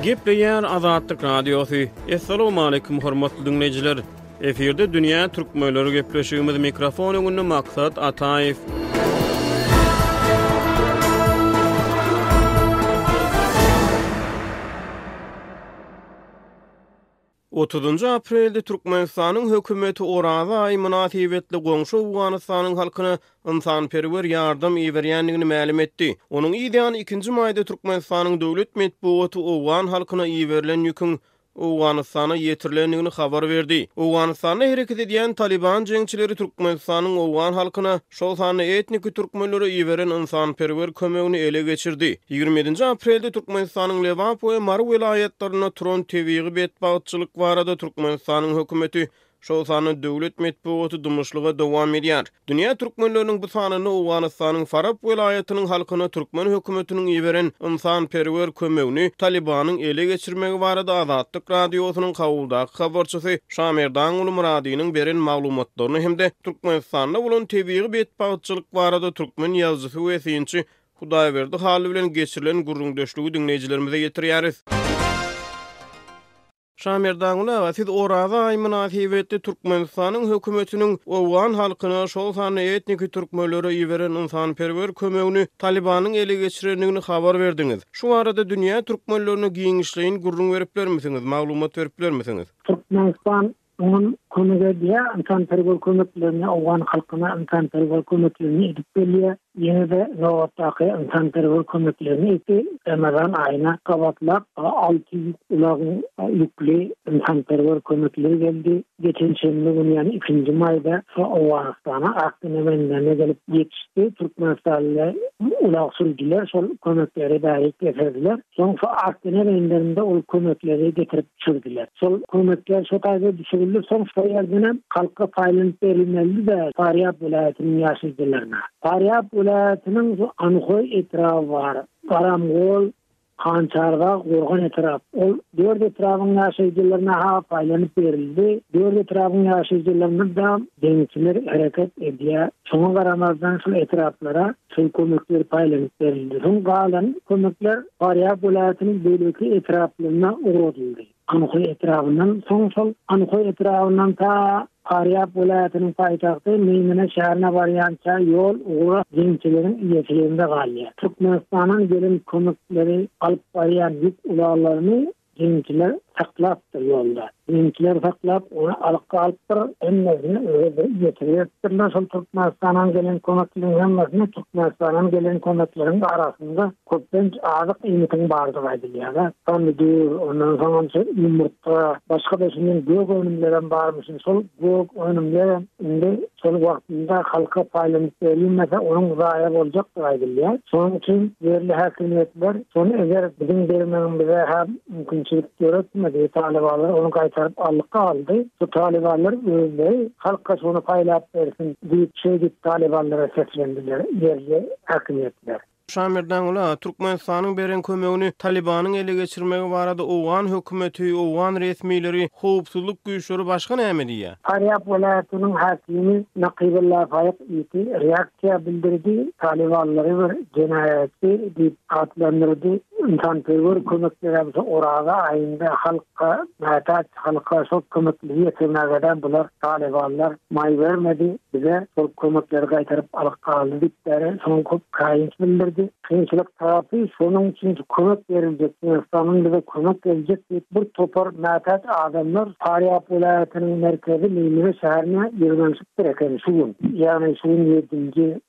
Gepleýär Azatlyk Radiosy. Assalamualaikum hormatly diňleýjiler. Efirde dünýä türkmenleri gepleşigimiz mikrofon öňünde Maksat Ataýew. Otuzynjy aprelde Türkmenistanyň hökümeti Oraza aýy mynasybetli goňşy Owganystanyň halkyna ynsanperwer ýardam iberýändigini mälim etdi. Onuň yz ýany ikinji maýda Türkmenistanyň döwlet metbugaty owgan halkyna iberilen ýüküň Owganystana ýetirilendigini habar berdi. Owganystanda hereket edýän Talyban jeňçileri Türkmenistanyň owgan halkyna, şol sanda etniki türkmenlere iberen ynsanperwer kömegini ele geçirdi. 27-nji aprelde Türkmenistanyň Lebap we Mary welaýatlarynda turan tebigy betbagtçylyk barada Türkmenistanyň hökümeti, şol sanda döwlet metbugaty dymyşlyga dowam edýär. Dünýä türkmenleriniň bu sanynda Owganystanyň Farap welaýatynyň halkyna türkmen hökümetiniň iberen ynsanperwer kömegini Talybanyň ele geçirmegi barada Azatlyk Radiosynyň Kabuldaky habarçysy Şamerdanguly Myradynyň beren maglumatlaryny hem-de Türkmenistanda bolan tebigy betbagtçylyk barada türkmen ýazyjysy we synçy Hudaýberdi Hally bilen geçirilen gürrüňdeşligi diňleýjilerimize ýetirýäris. Şamerdanguly aga, siz Oraza aýy mynasybetli Türkmenistanyň hökümetiniň owgan halkyna, şol sanda etniki türkmenlere iberen ynsanperwer kömegini Talybanyň ele geçirendigini habar berdiňiz. Şu barada dünýä türkmenlerine giňişleýin gürrüň berip bilermisiňiz, maglumat berip bilermisiňiz? Türkmenistan Oňam kömek edýär, ynsanperwer kömeklerini owgan halkyna ynsanperwer kömeklerini edip gelýär. Ýene-de nobatdaky ynsanperwer kömeklerini etdi. Remezan aýyna gabatlap 6 ýük ulagyň ýükli ynsanperwer kömekleri geldi. Geçen şenbe güni ýagny ikinji maýda şo Owganystana Akdene benderine gelip ýetişdi. Türkmenistanly ulag sürüjiler şol kömekleri bärik getirdiler. Soň şo Akdene benderinde ol kömekleri getirip düşürdiler. Şol kömekler şo taýda düşürildi, soň şo ýerdenem halka paýlanyp berilmelidi-de Farýab welaýatynyň ýaşaýjylaryna. Farýab welaýatynyň şu Anhoý etraby bar, Garamgol, Hançardag, Gorgan etrap. Ol dört etrabyň ýaşaýjylaryna-ha paýlanyp berildi. Dört etrabyň ýaşaýjylaryna-da deňizçiler hereket edýär. Şoňa garamazdan şol etraplara şol kömekler paýlanyp berildi. Soň galan kömekler Farýab welaýatynyň beýleki etraplaryna ugradyldy. Anhoý etrabyndan soň şol Anhoý etrabyndan ta Farýab welaýatynyň paýtagty Meýmene şäherine barýança ýol ugra jeňçileriň eýeçiliginde galýar. Türkmenistandan gelen kömekleri alyp barýan ýük ulaglaryny Jeňçiler saklapdyr ýolda. Jeňçiler saklap, ony alyp galypdyr. Hemmesini özi ýetiriberipdirler. Şol Türkmenistandan gelen kömekleriň hemmesini Türkmenistandan gelen kömekleriň arasynda köplenç azyk iýmitiň bardygy aýdylýar. Pomidor, ondan soňam şu ýumurtga, başga-da şundan gök önümlerem barmyşyn. Şol gök önümlerem indi şol wagtynda halka paýlanyp berilmese, onuň zaýa boljakdygy aýdylýar. Şonuň üçin ýerli häkimiýetler şony eger biziň bermegimize-hä mümkinçilik döretmedi, talybanlar ony gaýtaryp aldy galdy. Şu talybanlar özleri halka şony paýlap bersin diýip, şeýdip talybanlara seslendiler ýerli häkimiýetler. Şamerdanguly aga, Türkmenistanyň beren kömegini Talybanyň ele geçirmegi barada owgan hökümeti, owgan resmileri, howpsuzlyk güýçleri başga näme diýýär? Farýab welaýatynyň häkimi Nakybulla Faýyk ýiti reaksiýa bildirdi, talybanlary bir jenaýatçy diýip atlandyrdy. Ynsanperwer kömeklerem şu Oraza aýynda halka mätäç halka şol kömekleri ýetirmäge-de bular talybanlar maý bermedi, bize şol kömekleri gaýtaryp alyp galdy diýip bäri soň köp käýinç bildirdi. Kynçylyk tarapy şonuň üçin kömek beriljek, Türkmenistanyň bize kömek geljek diýip bir topar mätäç adamlar Farýab welaýatynyň merkezi Meýmene şäherine ýygnanyşypdyr eken şu gün, ýagny şu gün ýedinji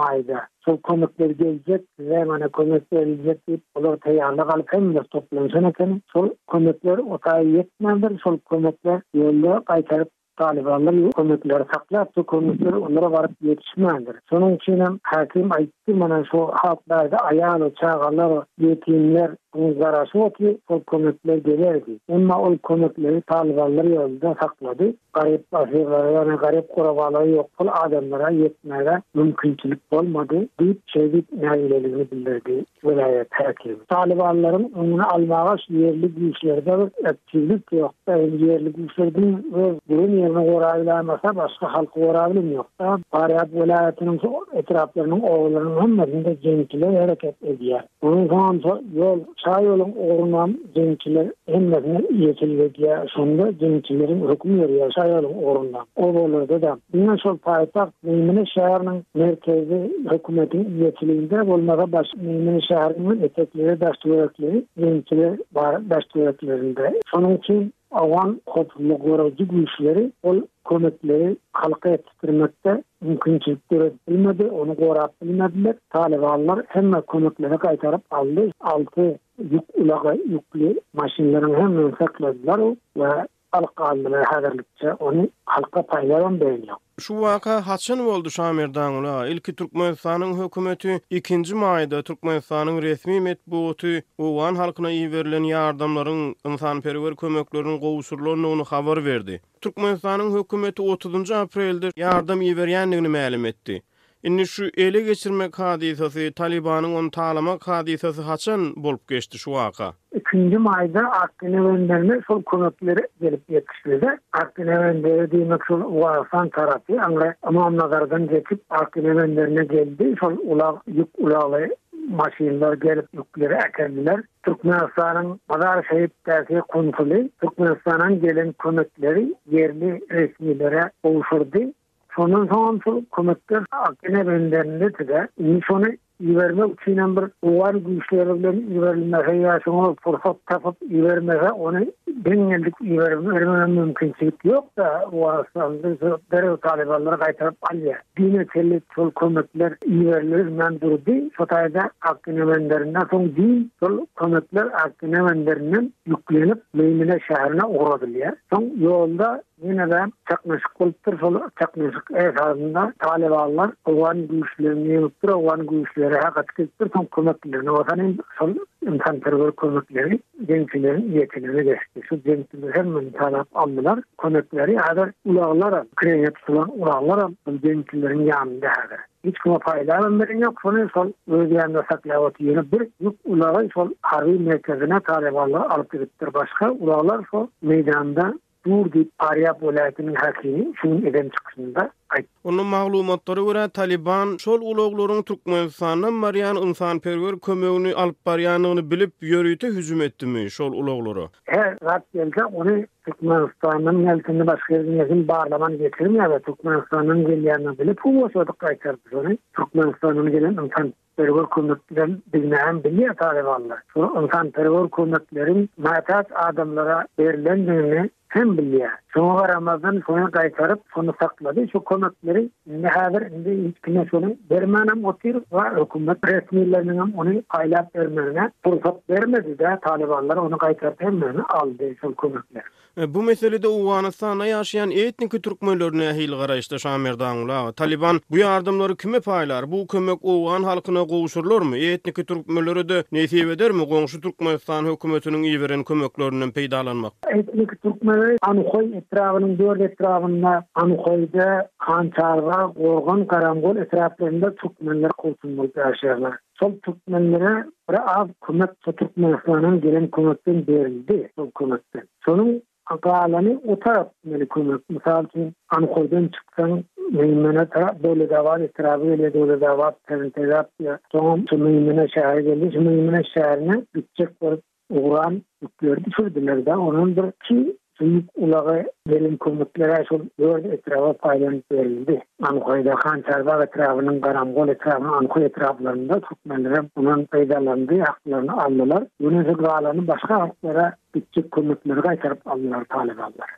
maýda. Şol kömekler geljek, size mana kömek beriljek diýip olar taýýarlyk alyp hemmeler toplanyşan eken. Şol kömekler o taýa ýetmändir, şol kömekler ýolda gaýtaryp Talybanlar kömekleri saklap, şu kömekler olara baryp ýetişmändir. Şonuň üçinem häkim aýtdy, mana şu halk bärde aýal, çagalar, ýetimler muňa garaşyp otyr, şol kömekler geler diýip. Emma ol kömekleri talybanlar ýolda saklady. Garyp-gasyrlara, ýagny garyp-gurabalara, ýoksul adamlara ýetmäge mümkinçilik bolmady diýip, şeýdip nägileligini bildirdi. Welaýat häkimi. Talybanlaryň öňüni almaga şu ýerli güýçlerde bir aktiwlik ýokda, indi ýerli güýçler diňe öz duran ýerini gorabiläýmese başga halky gorabilenýokda. Farýab welaýatynyň şu etraplarynyň obalarynyň hemmesinde jeňçiler hereket edýär. Onuň soňam şo ýol. Şaýoluň ugrunam jeňçiler hemmesine ýetil edýär. Şonda jeňçileriň höküm ýörýär şaýoluň ugrunda. Obalarda-da. Diňe şol paýtagt Meýmene şäheriniň merkezi hökümetiň eýeçiliginde bolmasa baş Meýmene şäheriniň etekleri daş-töwerekleri jeňçiler bar daş-töwereklerinde. Şonuň üçin Owgan howpsuzlygy goraýjy güýçleri ol kömekleri halka ýetişdirmekde mümkinçilik döredip bilmedi, ony gorap bilmediler. Talybanlar hemme kömekleri gaýtaryp aldy. Alty ýük ulagy ýükli maşynlaryň hemmesini sakladylar we alyp galdylar häzirlikçe ony halka paýlabam berenok. Şu waka haçan boldy Şamerdanguly aga? Ilki Türkmenistanyň hökümeti ikinji maýda Türkmenistanyň resmi metbugaty owgan halkyna iberilen ýardamlaryň, ynsanperwer kömekleriň gowşurylandygyny habar berdi. Türkmenistanyň hökümeti otuzynjy aprelde ýardam iberýändigini mälim etdi. Indi şu ele geçirmek hadysasy, Talybanyň ony talamak hadysasy haçan bolup geçdi şu waka? Ikinji maýda Akgene benderine şol kömekler gelip ýetişdi-de, Akgene benderi diýmek şol Owganystan tarapy, aňry Ymamnazardan geçip Akgene benderine geldi, şol ulag, ýük ulagly maşynlar gelip ýükleri äkeldiler. Türkmenistanyň Mazar-Şerifdäki konsuly Türkmenistandan gelen kömekleri ýerli resmilere gowşurdy. Şondan soňam şol kömekler Akgene benderinde-de, indi şony ibermek üçinem bir owgan güýçleri bilen iberilmese ýa şoňa pursat tapyp ibermese ony deň geldik ibermegem mümkinçilik ýok-da Owganystanda şo derrew talybanlar gaýtaryp alýar. Düýne çenli şol kömekler iberilmän durdy şo taýda Akgene benderinde soň düýn şol kömekler Akgene benderinden ýüklenip Meýmene şäherine ugradylýar. Soň ýolda Ýene-de çaknyşyk bolupdyr. Şol çaknyşyk esasynda talybanlar owgan güýçlerini ýeňipdir. Owgan güýçleri gaçyp gidipdir. Soň kömeklerini bolsa hem şol ynsanperwer kömekleri jeňçileriň ýekeligine geçdi. Şu jeňçiler hemmesini talap aldylar. Kömekleri häzir ulaglaram, kireýine tutulan ulaglaram şol jeňçileriň ýanynda häzir. Hiç kime paýlabam beren ýok. Şony şol öz ýanynda saklap otyr. Ýöne bir ýük ulagy şol harby merkezine talybanlar alyp gidipdir. Başga ulaglar şo meýdanda Dur diýip, Farýab welaýatynyň häkimi şu gün eden çykyşynda aýtdy. Onuň maglumatlara görä, Talyban şol ulaglaryň Türkmenistandan barýan ynsanperwer kömegini alyp barýandygyny bilip, ýörite hüjüm etdimi şol ulaglara? Her zat gelse, ony Türkmenistandan gelsin, başga ýerden gelsin barlaman getirmeýärler. Türkmenistandan gelýänini bilip, huwaşadyk gaýtardy şony. Türkmenistandan gelen ynsan Perwer kömekler bilmänem bilýär talybanlar. Şol ynsanperwer kömekleriň mätäç adamlara berlendigini hem bilýär. Şoňa garamazdan şony gaýtaryp, şony saklady şu kömekleri. Indi häzir indi hiç kime şony bermänem otyr we hökümet resmileriniňem ony paýlap bermegine pursat bermedi-de talybanlar ony gaýtaryp hemmesini aldy şol kömekleri. Bu meselede Owganystanda ýaşaýan etniki türkmenler nähili garaýyşda Şamerdanguly aga? Talyban bu ýardamlary kime paýlar? Bu kömek owgan halkyna gowşurylarmy? Etniki türkmenlere-de nesip edermi goňşy Türkmenistan hökümetiniň iberen kömeklerinden peýdalanmak? Etniki türkmenler Anuhoý etrabynyň dört etrabynda, Anuhoýda, Hançarba, Gorgan, Garamgol etraplarynda türkmenler kowçum bolup ýaşaýarlar. Şol türkmenlere bir az kömek şo Türkmenistandan gelen kömekden berildi şol kömekden. Şonuň galany o tarap gitmeli kömek. Mysal üçin Anhoýdan çyksaň Meýmene tarap Döwletabat etraby gelýär Döwletabat Terentegap diýýär. Soňam şu Meýmene şäheri geldi. Şu Meýmene şäherine gitjek bolup ugran ýükleri düşürdiler-de, ondan bir ki ýük ulagy gelen kömekler-ä şol dört etraba paýlanyp berildi. Anhoýda, Hançarbag etrabynyň, Garamgol etrabynyň, Anhoý etraplarynda türkmenlerem mundan peýdalandy, haklaryny aldylar. Ýöne şu galany başga halklara gitjek kömekleri gaýtaryp aldylar talybanlar.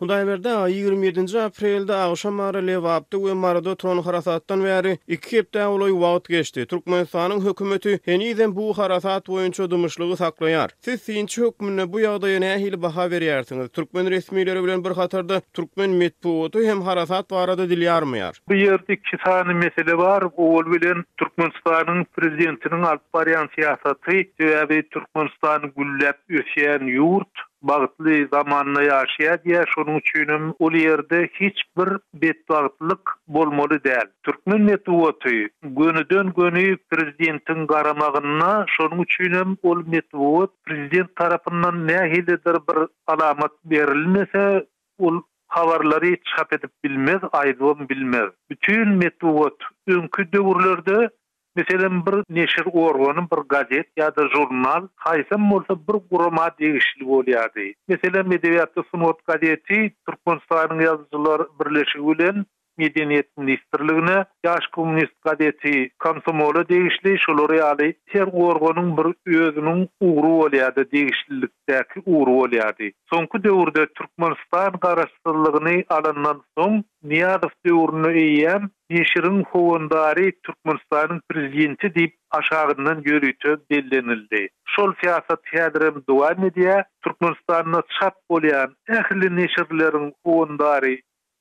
Hudaýberdi aga, 27-nji aprelde agşamara Lebapda we Maryda turan harasatdan bäri iki hepdä golaý wagt geçdi. Türkmenistanyň hökümeti henizem bu harasat boýunça dymyşlygy saklaýar. Siz synçy hökmünde bu ýagdaýa nähili baha berýärsiňiz? Türkmen resmileri bilen bir hatarda türkmen metbugaty hem harasat barada dil ýarmaýar. Bu ýerde iki sany mesele bar. Owal bilen Türkmenistanyň prezidentiniň alyp barýan syýasaty, sebäbi Türkmenistan gülläp ösýän ýurt. Bagtly zamanda ýaşaýar diýýär, şonuň üçinem ol ýerde hiç bir betbagtlyk bolmaly däl. Türkmen metbugaty gönüden-göni prezidentiň garamagynda, şonuň üçinem ol metbugat prezident tarapyndan nähilidir bir alamat berilmese, ol habarlary çap edip bilmez, aýdybam bilmez. Bütin metbugat öňki döwürlerde. Meselem, bir neşir organy, bir gazet ýa-da žurnal haýsam bolsa bir gurama degişli bolýardy. Meselem, Edebiýat we sungat gazeti Türkmenistanyň Ýazyjylar birleşigi bilen Medeniýet ministrligine, Ýaş kommunist gazeti komsomola degişli, şolar ýaly her organyň bir özüniň ugry bolýardy, degişlilikdäki ugry bolýardy. Soňky döwürde Türkmenistan garaşsyzlygyny alandan soň, Nyýazow döwründe eýýäm neşiriň howandary Türkmenistanyň prezidenti diýip aşagyndan ýörite bellenildi. Şol syýasat häzirem dowam edýär. Türkmenistanda çap bolýan ähli neşirleriň howandary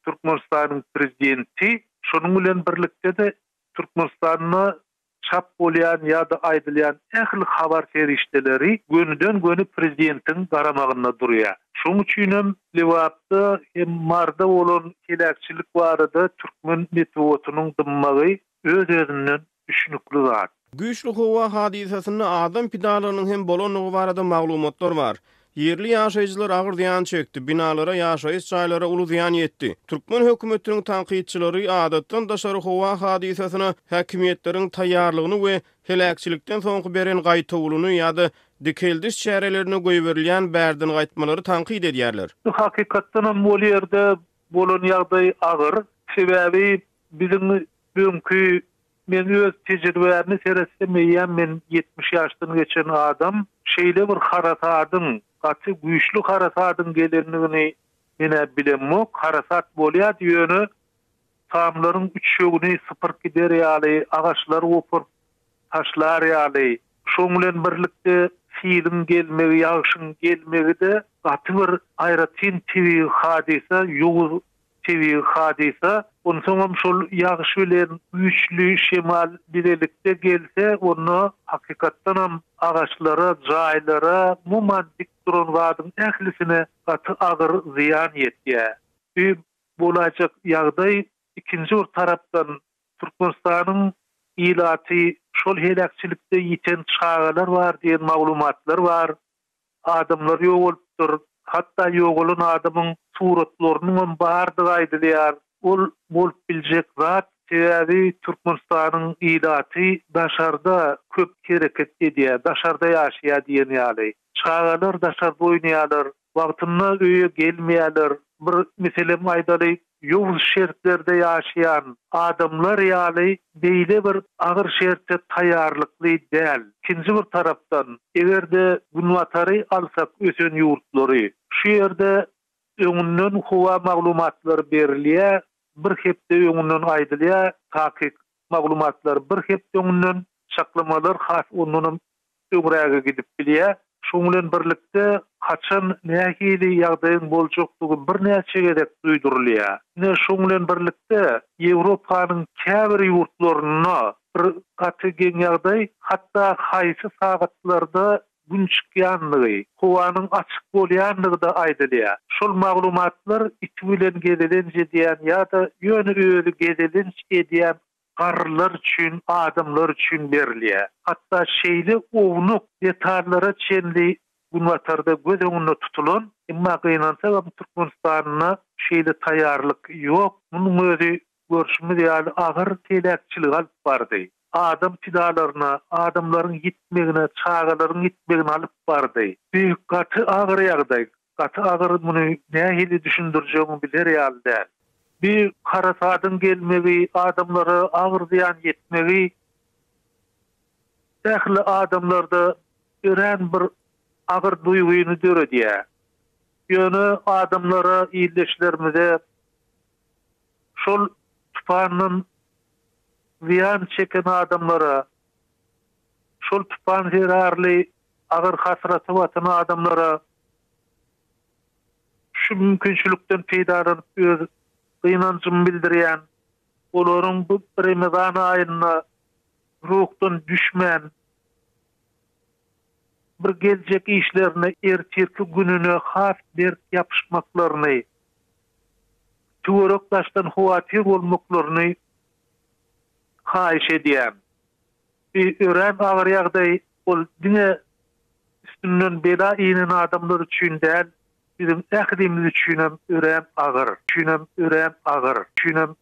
Türkmenistanyň prezidenti, şonuň bilen birlikde-de Türkmenistanda çap bolýan ýa-da aýdylýan ähli habar serişdeleri gönüden-göni prezidentiň garamagynda durýar. Şonuň üçinem Lebapda hem Maryda bolan heläkçilik barada türkmen metbugatynyň dymmagy öz-özünden düşnükli zat. Güýçli howa hadysasynda adam pidalarynyň hem bolandygy barada maglumatlar bar. Ýerli ýaşaýjylar agyr zyýan çekdi, binalara, ýaşaýyş jaýlara uly zyýan ýetdi. Türkmen hökümetiniň tankytçylary adatdan daşary howa hadysasyna häkimiýetleriň taýýarlygyny we heläkçilikden soňky beren gaýtawulyny ýa-da dikeldiş çärelerine goýberilýän bärdengaýtmalary tankyt edýärler. Hakykatdanam ol ýerde bolan ýagdaý agyr. Sebäbi biziň öňki Men öz tejribäme seretsem eýýäm men 70 ýaşdan geçen adam, şeýle bir harasadyň, gaty güýçli harasadyň gelendigini men-ä bilemok. Harasat bolýardy ýöne tamlaryň üçegini sypyryp gider ýaly, agaçlary goparyp taşlar ýaly, şoň bilen birlikde siliň gelmegi, ýagşyň gelmegi-de gaty bir aýratyn tebigy hadysa, ýowuz tebigy hadysa. Onsoňam şol ýagyş bilen güýçli şemal bilelikde gelse, onda hakykatdanam agaçlara, jaýlara, umuman dik duran zadyň ählisine gaty agyr zyýan ýetýär. Bu bolaýjak ýagdaý ikinji bir tarapdan Türkmenistanyň ilaty şol heläkçilikde ýiten çagalar bar diýen maglumatlar bar. Adamlar ýogalypdyr. Hatda ýogalan adamyň suratlarynyňam bardygy aýdylýar. Ol bolup biljek zat, sebäbi Türkmenistanyň ilaty daşarda köp hereket edýär, daşarda ýaşaýar diýen ýaly. Çagalar daşarda oýnaýarlar. Wagtynda öýe gelmeýärler. Bir meselem aýdaly, ýowuz şertlerde ýaşaýan adamlar ýaly beýle bir agyr şerte taýýarlykly däl. Ikinji bir tarapdan, eger-de Günbatary alsak ösen ýurtlary, şu ýerde öňünden howa maglumatlary berilýär, bir hepde öňünden aýdylýar, takyk maglumatlar bir hepde öňünden, çaklamalar has ondanam öňräge gidip bilýär. Şunuň bilen birlikde, haçan, nähili ýagdaýyň boljakdygy birnäçe gezek duýdurylýar. Ine, şunuň bilen birlikde, Ýewropanyň käbir ýurtlarynda bir gaty geň ýagdaý, hatda haýsy sagatlarda Gün çykýandygy, howanyň açyk bolýandygy-da aýdylýar. Şol maglumatlar iti bilen gezelenç edýän ýa-da ýöne özi gezelenç edýän garrylar üçin, adamlar üçin berilýär. Hatda şeýle ownuk detallara çenli Günbatarda göz öňünde tutulan, emma gynansagam Türkmenistanda şeýle taýýarlyk ýok. Munuň özi görşümiz ýaly agyr heläkçilige alyp bardy. Adam pidalaryna, adamlaryň ýitmegine, çagalaryň ýitmegine alyp bardy. Bu gaty agyr ýagdaý. Gaty agyr muny nähili düşündirjegiňi biler ýaly däl. Bir harasadyň gelmegi, adamlara agyr zyýan ýetmegi ähli adamlarda örän bir agyr duýgyny döredýär. Ýöne adamlara, ildeşlerimize şol tupandan zyýan çeken adamlara, şol tupan zerarly agyr hasrata batan adamlara şu mümkinçilikden peýdalanyp öz gynanjymy bildirýän, olaryň bu Remezan aýynda ruhdan düşmän, bir geljek işlerine, ertirki gününe has berk ýapyşmaklaryny, töwerek-daşdan howatyr bolmaklaryny haýyş edýän. Bu örän agyr ýagdaý, ol diňe üstünden bela inen adamlar üçin däl, biziň ählimiz üçinem örän agyr, üçinem örän agyr, üçinem.